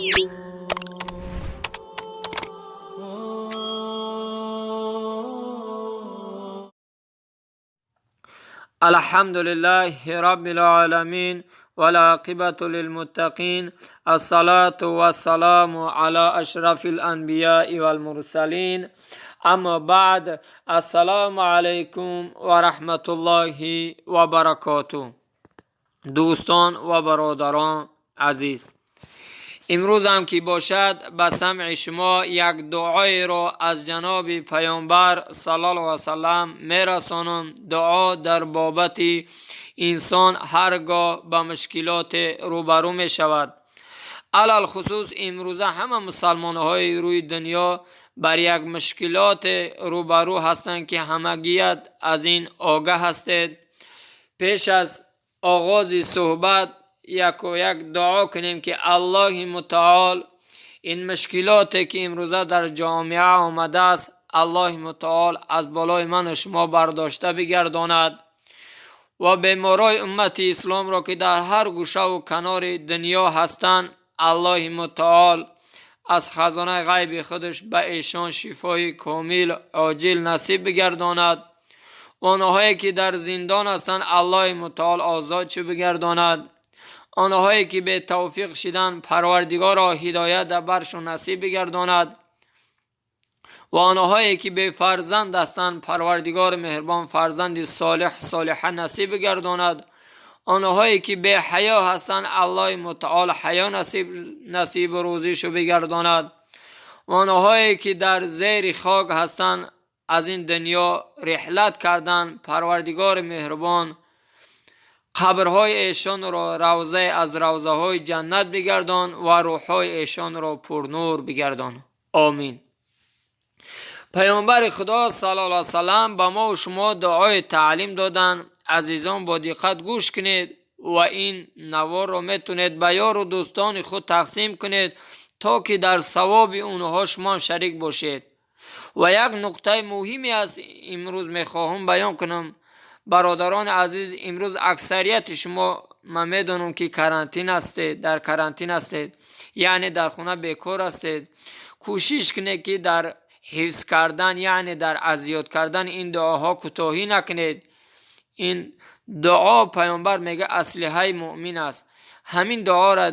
الحمد لله رب العالمين والعاقبة للمتقين، الصلاة والسلام على أشرف الأنبياء والمرسلين، أما بعد، السلام عليكم ورحمة الله وبركاته. دوستان و برادران عزیز، امروز هم که باشد به سمع شما یک دعای را از جناب پیامبر صلی الله علیه و سلم میرسانم. دعا در بابت انسان هرگاه به مشکلات روبرو می شود. علی الخصوص امروزه همه مسلمان های روی دنیا بر یک مشکلات روبرو هستند که همگیت از این آگاه هستید. پیش از آغاز صحبت یک و یک دعا کنیم که الله متعال این مشکلات که امروزه در جامعه آمده است، الله متعال از بالای من و شما برداشته بگرداند و بیمارای امت اسلام را که در هر گوشه و کنار دنیا هستند، الله متعال از خزانه غیب خودش به ایشان شفای کامل عاجل نصیب بگرداند. آنهایی که در زندان هستند، الله متعال آزاد چه بگرداند. آنهایی که به توفیق شدن، پروردگار هدایت برشون نصیب بگرداند و آنهایی که به فرزند هستند، پروردگار مهربان فرزند صالح صالحه نصیب بگرداند. آنهایی که به حیا هستند، الله متعال حیا نصیب روزیشو بگرداند. و آنهایی که در زیر خاک هستند، از این دنیا رحلت کردن، پروردگار مهربان قبرهای ایشان را روضه از روضه های جنت بگردان و روحهای ایشان را پرنور بگردان. آمین. پیامبر خدا صلی الله علیه وسلم به ما و شما دعای تعلیم دادن. عزیزان، با دقت گوش کنید و این نوار را میتونید به یار و دوستان خود تقسیم کنید تا که در ثواب اونها شما شریک باشید. و یک نقطه مهمی است، امروز میخواهم بیان کنم. برادران عزیز، امروز اکثریت شما من میدانم که карантин هستید، در карантин هستید، یعنی در خونه بیکار هستید. کوشش کنید که در حفظ کردن، یعنی در از یاد کردن این دعاها کوتاهی نکنید. این دعا، پیامبر میگه، اسلحه مؤمن است. همین دعا را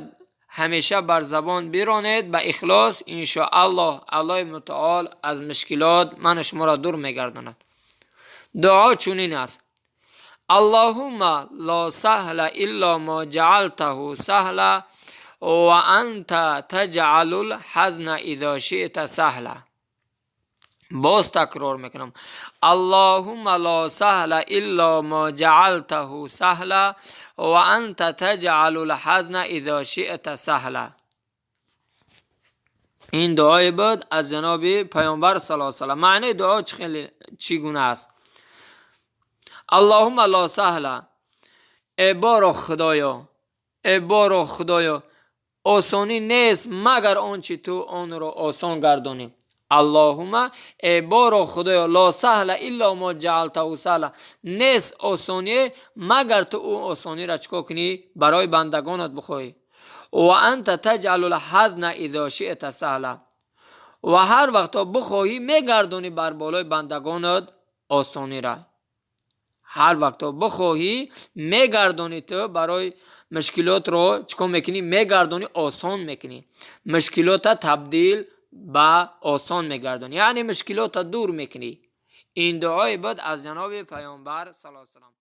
همیشه بر زبان برانید به اخلاص، انشاءالله الله متعال از مشکلات من شما را دور میگرداند. دعا چنین است: اللهم لا سهل الا ما جعلته سهلا وانت تجعل الحزن اذا شئت سهلا. باز تکرار میکنم: اللهم لا سهل الا ما جعلته سهلا وانت تجعل الحزن اذا شئت سهلا. این دعای بود از جناب پیامبر صلی الله علیه وسلم. معنی دعا چگونه است؟ اللهم لا سهل، ای بارا خدایا، ای بارا خدایا، آسانی نیست مگر آنچه تو آن را آسان گردانی. اللهم، ای بارا خدایا، لا سهل الا ما جعلته سهلا، نیست آسانی مگر تو او آسانی را چکار کنی؟ برای بندگانت بخواهی. و انت تجعل الحزن اذا شئت سهلا، و هر وقت بخواهی میگردانی بر بالای بندگانت آسانی را. هر وقت بخواهی میگردانی، تو برای مشکلات رو چیکار میکنی؟ میگردانی، آسان میکنی. مشکلات تبدیل به آسان میگردانی، یعنی مشکلات دور میکنی. این دعای بود از جناب پیامبر صلی الله علیه وسلم.